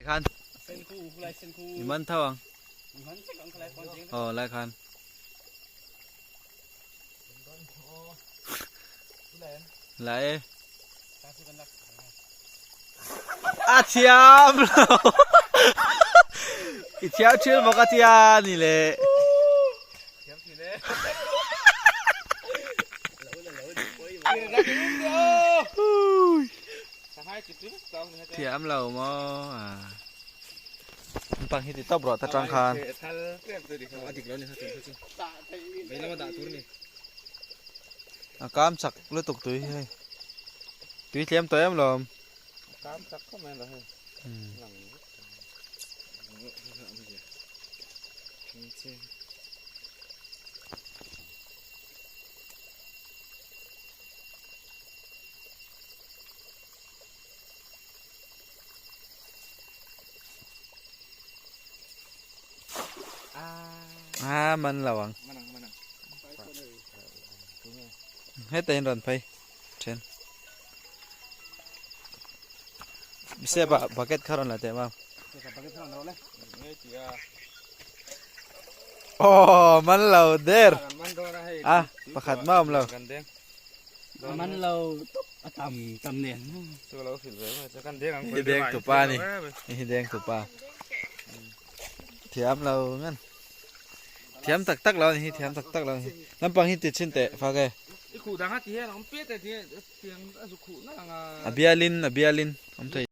Khan i man tho ang aw lai khan la e a thiam lo i thiam thil bawk a tia ni le Thiam lo maw a pang hi ti tawp rawh ta tang khan. A kam chak lutuk tui hi hei tui tlem tawh em lawm. Kam chak khawp mai lo hei. A man lo ang. Heta in rawn phei then. Bise ba bucket kha rawn la teh mam. Oh man lo der. A pakhat ma awm lo. Man lo tawp a tam tam nen. Hi deng tupa ni. Hi deng tupa. Thiam lo ngan. Thiam tak tak lo ni hi thiam tak tak lo ni. Lampang hi ti chin teh fak e. A bialin a bialin awm thei.